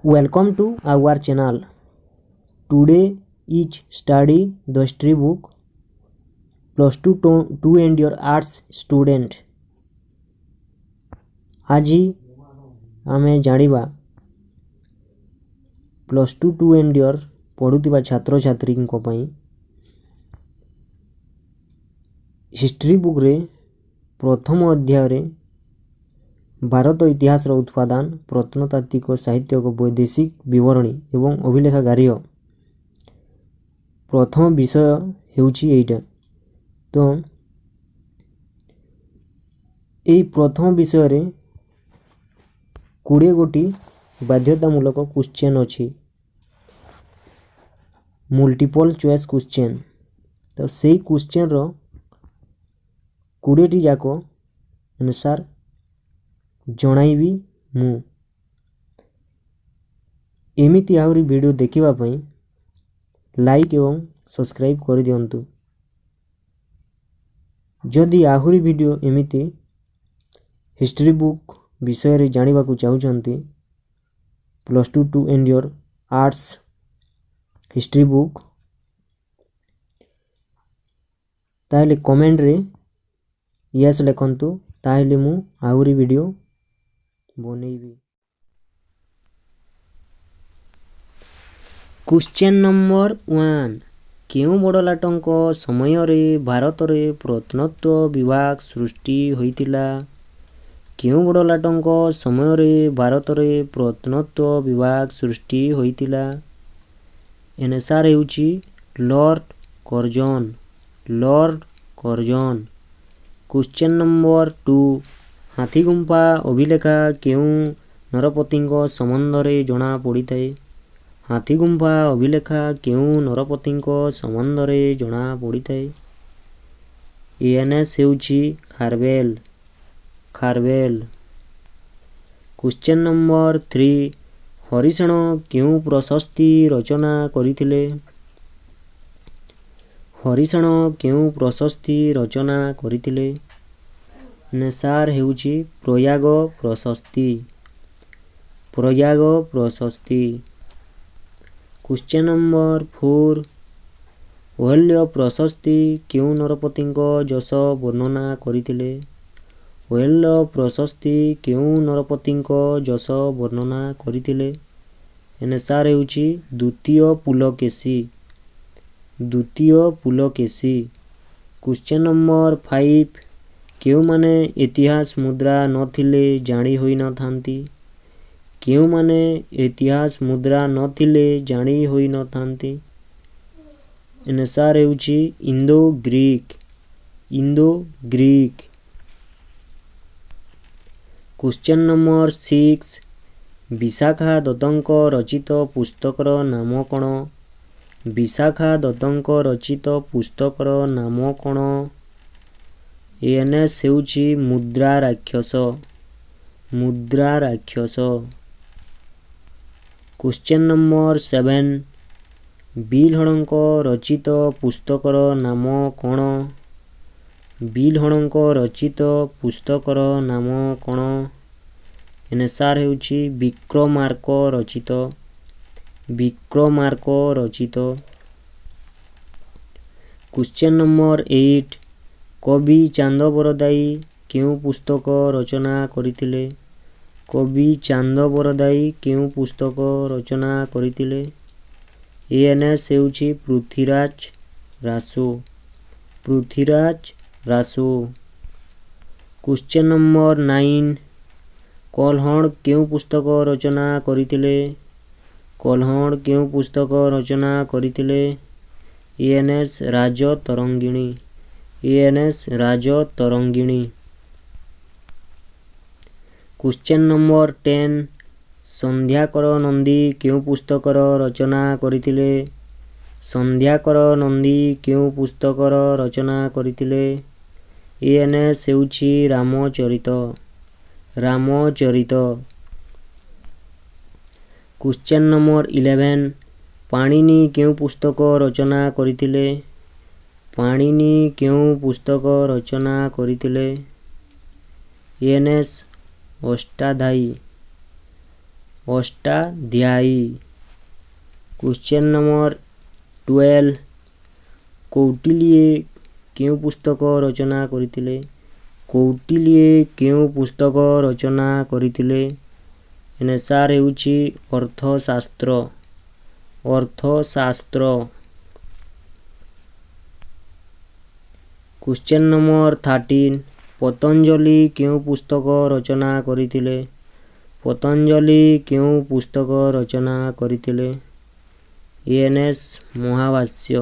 Welcome to our channel. Today is study the history book plus 2 to and your arts student. ଆଜି ଆମେ ଜାଣିବା plus two two end year ପଢ଼ୁଥିବା ଛାତ୍ରଛାତ୍ରୀଙ୍କ ପାଇଁ history ବୁକ୍ରେ ପ୍ରଥମ ଅଧ୍ୟାୟରେ ଭାରତ ଇତିହାସର ଉତ୍ପାଦାନ, ପ୍ରତ୍ନତାତ୍ତ୍ୱିକ, ସାହିତ୍ୟିକ, ବୈଦେଶିକ ବିବରଣୀ ଏବଂ ଅଭିଲେଖାଗାରୀୟ ପ୍ରଥମ ବିଷୟ ହେଉଛି ଏଇଟା। ତ ଏଇ ପ୍ରଥମ ବିଷୟରେ 20 ଗୋଟି ବାଧ୍ୟତାମୂଳକ କ୍ୱେଶ୍ଚନ୍ ଅଛି, ମଲ୍ଟିପଲ୍ ଚଏସ୍ କ୍ୱେଶ୍ଚନ୍। ତ ସେଇ କ୍ୱେଶ୍ଚନ୍ର 20ଟି ଯାକ ଆନ୍ସର୍ ଜଣାଇବି ମୁଁ। ଏମିତି ଆହୁରି ଭିଡ଼ିଓ ଦେଖିବା ପାଇଁ ଲାଇକ୍ ଏବଂ ସବସ୍କ୍ରାଇବ୍ କରିଦିଅନ୍ତୁ। ଯଦି ଆହୁରି ଭିଡ଼ିଓ ଏମିତି ହିଷ୍ଟ୍ରି ବୁକ୍ ବିଷୟରେ ଜାଣିବାକୁ ଚାହୁଁଛନ୍ତି, plus two two and year arts history book, ତାହେଲେ କମେଣ୍ଟରେ ୟେସ୍ ଲେଖନ୍ତୁ, ତାହେଲେ ମୁଁ ଆହୁରି ଭିଡ଼ିଓ ବନେଇବି। କ୍ୱେଶ୍ଚନ୍ ନମ୍ବର 1, କେଉଁ ବଡ଼ଲାଟଙ୍କ ସମୟରେ ଭାରତରେ ପ୍ରତ୍ନତତ୍ତ୍ୱ ବିଭାଗ ସୃଷ୍ଟି ହୋଇଥିଲା? କେଉଁ ବଡ଼ଲାଟଙ୍କ ସମୟରେ ଭାରତରେ ପ୍ରତ୍ନତତ୍ତ୍ୱ ବିଭାଗ ସୃଷ୍ଟି ହୋଇଥିଲା? ଏନ୍ସାର୍ ହେଉଛି Lord Curzon. Lord Curzon. Question number 2, Hathigumpha ଅଭିଲେଖ କେଉଁ ନରପତିଙ୍କ ସମ୍ବନ୍ଧରେ ଜଣାପଡ଼ିଥାଏ? ହାତୀଗୁମ୍ଫା ଅଭିଲେଖ କେଉଁ ନରପତିଙ୍କ ସମ୍ବନ୍ଧରେ ଜଣାପଡ଼ିଥାଏ? ଏଏନ୍ଏସ୍ ହେଉଛି ଖାରବେଲ। ଖାରବେଲ। କ୍ୱେଶ୍ଚନ୍ ନମ୍ବର 3, ହରିସେନ କେଉଁ ପ୍ରଶସ୍ତି ରଚନା କରିଥିଲେ? ହରିସେନ କେଉଁ ପ୍ରଶସ୍ତି ରଚନା କରିଥିଲେ? ଏନ୍ସାର୍ ହେଉଛି ପ୍ରୟାଗ ପ୍ରଶସ୍ତି। ପ୍ରୟାଗ ପ୍ରଶସ୍ତି। କ୍ୱେଶ୍ଚନ୍ ନମ୍ବର 4, ଅହଲ୍ୟ ପ୍ରଶସ୍ତି କେଉଁ ନରପତିଙ୍କ ଯଶ ବର୍ଣ୍ଣନା କରିଥିଲେ? ଅହଲ୍ୟ ପ୍ରଶସ୍ତି କେଉଁ ନରପତିଙ୍କ ଯଶ ବର୍ଣ୍ଣନା କରିଥିଲେ? ଏନ୍ସାର୍ ହେଉଛି ଦ୍ୱିତୀୟ ପୁଲକେଶୀ। ଦ୍ୱିତୀୟ ପୁଲକେଶୀ। କ୍ୱେଶ୍ଚନ୍ ନମ୍ବର 5, କେଉଁମାନେ ଇତିହାସ ମୁଦ୍ରା ନଥିଲେ ଜାଣି ହୋଇନଥାନ୍ତି? କେଉଁମାନେ ଇତିହାସ ମୁଦ୍ରା ନଥିଲେ ଜାଣି ହୋଇନଥାନ୍ତି? ଏନ୍ସାର୍ ହେଉଛି Indo Greek. Indo Greek. Question number 6, Vishakha ଦତ୍ତଙ୍କ ରଚିତ ପୁସ୍ତକର ନାମ କ'ଣ? ବିଶାଖା ଦତ୍ତଙ୍କ ରଚିତ ପୁସ୍ତକର ନାମ କ'ଣ? ଏଏନ୍ଏସ୍ ହେଉଛି ମୁଦ୍ରା ରାକ୍ଷସ। ମୁଦ୍ରା ରାକ୍ଷସ। କ୍ୱେଶ୍ଚନ୍ ନମ୍ବର 7, ବିଲହଣଙ୍କ ରଚିତ ପୁସ୍ତକର ନାମ କ'ଣ? ବିଲହଣଙ୍କ ରଚିତ ପୁସ୍ତକର ନାମ କ'ଣ? ଏନ୍ସାର୍ ହେଉଛି ବିକ୍ରମାର୍କ ରଚିତ। ବିକ୍ରମାର୍କ ରଚିତ। କ୍ୱେଶ୍ଚନ୍ ନମ୍ବର 8, କବି ଚାନ୍ଦ ବରଦାଇ କେଉଁ ପୁସ୍ତକ ରଚନା କରିଥିଲେ? କବି ଚାନ୍ଦ ବରଦାଇ କେଉଁ ପୁସ୍ତକ ରଚନା କରିଥିଲେ? ଏଏନ୍ଏସ୍ ହେଉଛି ପୃଥ୍ୱୀରାଜ ରାସୋ। ପୃଥ୍ୱୀରାଜ ରାସୋ। କ୍ୱେଶ୍ଚନ୍ ନମ୍ବର 9, କଲ୍ହଣ କେଉଁ ପୁସ୍ତକ ରଚନା କରିଥିଲେ? କଲ୍ହଣ କେଉଁ ପୁସ୍ତକ ରଚନା କରିଥିଲେ? ANS Rajatarangini. ANS Rajatarangini. Question number 10, Sandhyakar Nandi କେଉଁ ପୁସ୍ତକର ରଚନା କରିଥିଲେ? ସନ୍ଧ୍ୟାକର ନନ୍ଦୀ କେଉଁ ପୁସ୍ତକର ରଚନା କରିଥିଲେ? ଏଏନ୍ଏସ୍ ହେଉଛି ରାମଚରିତ। ରାମଚରିତ। କ୍ୱେଶ୍ଚନ୍ ନମ୍ବର 11, ପାଣିନି କେଉଁ ପୁସ୍ତକ ରଚନା କରିଥିଲେ? ପାଣିନି କେଉଁ ପୁସ୍ତକ ରଚନା କରିଥିଲେ? ଏଏନ୍ଏସ୍ ଅଷ୍ଟାଧ୍ୟାୟୀ। ଅଷ୍ଟାଧ୍ୟାୟୀ। କ୍ୱେଶ୍ଚନ୍ ନମ୍ବର 12, କୌଟିଲ୍ୟ କେଉଁ ପୁସ୍ତକ ରଚନା କରିଥିଲେ? କୌଟିଲ୍ୟ କେଉଁ ପୁସ୍ତକ ରଚନା କରିଥିଲେ? ଆନ୍ସର୍ ହେଉଛି ଅର୍ଥଶାସ୍ତ୍ର। ଅର୍ଥଶାସ୍ତ୍ର। କ୍ୱେଶ୍ଚନ୍ ନମ୍ବର 13, ପତଞ୍ଜଳି କେଉଁ ପୁସ୍ତକ ରଚନା କରିଥିଲେ? ପତଞ୍ଜଳି କେଉଁ ପୁସ୍ତକ ରଚନା କରିଥିଲେ? ଏଏନ୍ଏସ୍ ମହାଭାଷ୍ୟ।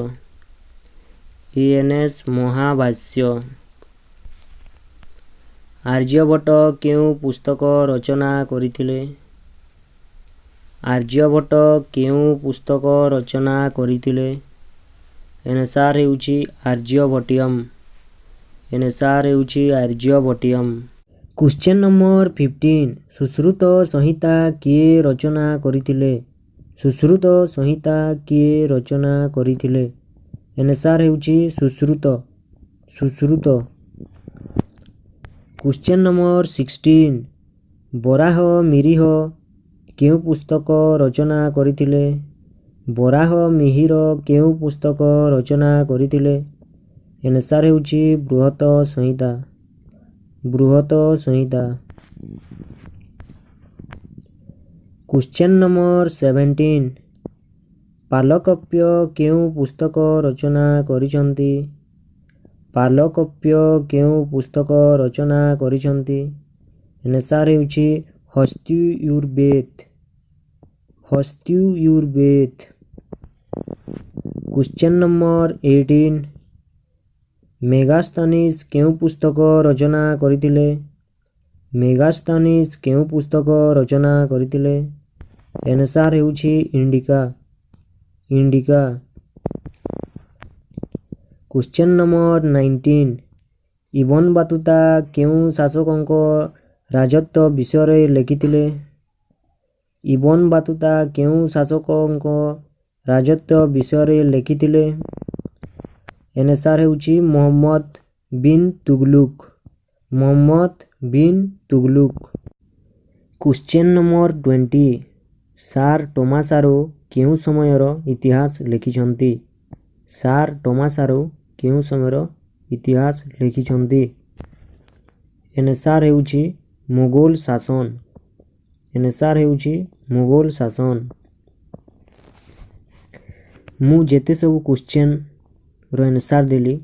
ଏଏନ୍ଏସ୍ ମହାଭାଷ୍ୟ। ଆର୍ଯ୍ୟଭଟ୍ଟ କେଉଁ ପୁସ୍ତକ ରଚନା କରିଥିଲେ? ଆର୍ଯ୍ୟଭଟ୍ଟ କେଉଁ ପୁସ୍ତକ ରଚନା କରିଥିଲେ? ଆନ୍ସର୍ ହେଉଛି ଆର୍ଯ୍ୟଭଟ୍ଟୀୟମ୍। ଆନ୍ସର୍ ହେଉଛି ଆର୍ଯ୍ୟଭଟ୍ଟୀୟମ୍। କ୍ୱେଶ୍ଚନ୍ ନମ୍ବର 15, ସୁଶ୍ରୁତ ସଂହିତା କିଏ ରଚନା କରିଥିଲେ? ସୁଶ୍ରୁତ ସଂହିତା କିଏ ରଚନା କରିଥିଲେ? ଆନ୍ସର୍ ହେଉଛି ସୁଶ୍ରୁତ। ସୁଶ୍ରୁତ। କ୍ୱେଶ୍ଚନ୍ ନମ୍ବର 16, ବରାହ ମିହିର କେଉଁ ପୁସ୍ତକ ରଚନା କରିଥିଲେ? ବରାହ ମିହିର କେଉଁ ପୁସ୍ତକ ରଚନା କରିଥିଲେ? ଆନ୍ସର୍ ହେଉଛି ବୃହତ ସଂହିତା। ବୃହତ ସଂହିତା। କ୍ୱେଶ୍ଚନ୍ ନମ୍ବର 17, ପାଲକପ୍ୟ କେଉଁ ପୁସ୍ତକ ରଚନା କରିଛନ୍ତି? ପାଲକପ୍ୟ କେଉଁ ପୁସ୍ତକ ରଚନା କରିଛନ୍ତି? ଆନ୍ସର୍ ହେଉଛି ହସ୍ତ୍ୟୁର୍ବେଦ। ହସ୍ତ୍ୟୁର୍ବେଦ। କ୍ୱେଶ୍ଚନ୍ ନମ୍ବର 18, ମେଗାସ୍ଥନିସ୍ କେଉଁ ପୁସ୍ତକ ରଚନା କରିଥିଲେ? ମେଗାସ୍ଥନିସ୍ କେଉଁ ପୁସ୍ତକ ରଚନା କରିଥିଲେ? ଆନ୍ସର୍ ହେଉଛି Indica. Indica. Question number 19, Ibn Battuta କେଉଁ ଶାସକଙ୍କ ରାଜତ୍ୱ ବିଷୟରେ ଲେଖିଥିଲେ? ଇବନ ବାତୁତା କେଉଁ ଶାସକଙ୍କ ରାଜତ୍ୱ ବିଷୟରେ ଲେଖିଥିଲେ? ଆନ୍ସର୍ ହେଉଛି Muhammad bin Tughlaq. Muhammad bin Tughlaq. Question number 20, sir Thomas Roe କେଉଁ ସମୟର ଇତିହାସ ଲେଖିଛନ୍ତି? ସାର୍ ଟମାସାରୋ କେଉଁ ସମୟର ଇତିହାସ ଲେଖିଛନ୍ତି? ଆନ୍ସର୍ ହେଉଛି ମୋଗଲ ଶାସନ। ଆନ୍ସର୍ ହେଉଛି ମୋଗଲ ଶାସନ। ମୁଁ ଯେତେ ସବୁ କ୍ୱେଶ୍ଚନ୍ର ଆନ୍ସର୍ ଦେଲି,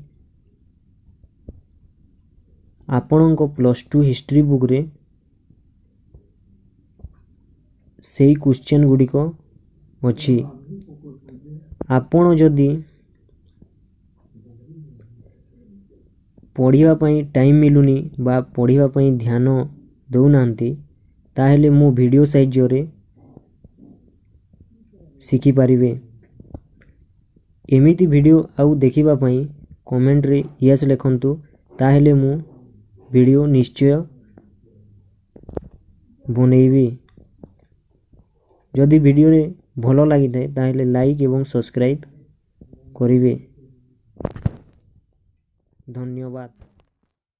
ଆପଣଙ୍କ +2 ହିଷ୍ଟ୍ରି ବୁକ୍ରେ ସେଇ କ୍ୱେଶ୍ଚନ୍ ଗୁଡ଼ିକ ଅଛି। ଆପଣ ଯଦି ପଢ଼ିବା ପାଇଁ ଟାଇମ୍ ମିଳୁନି ବା ପଢ଼ିବା ପାଇଁ ଧ୍ୟାନ ଦେଉନାହାନ୍ତି, ତାହେଲେ ମୋ ଭିଡ଼ିଓ ସାହାଯ୍ୟରେ ଶିଖିପାରିବେ। ଏମିତି ଭିଡ଼ିଓ ଆଉ ଦେଖିବା ପାଇଁ କମେଣ୍ଟରେ ୟେସ୍ ଲେଖନ୍ତୁ, ତାହେଲେ ମୁଁ ଭିଡ଼ିଓ ନିଶ୍ଚୟ ବନେଇବି। ଯଦି ଭିଡ଼ିଓରେ ଭଲ ଲାଗିଥାଏ ତାହେଲେ ଲାଇକ୍ ଏବଂ ସବସ୍କ୍ରାଇବ୍ କରିବେ। ଧନ୍ୟବାଦ।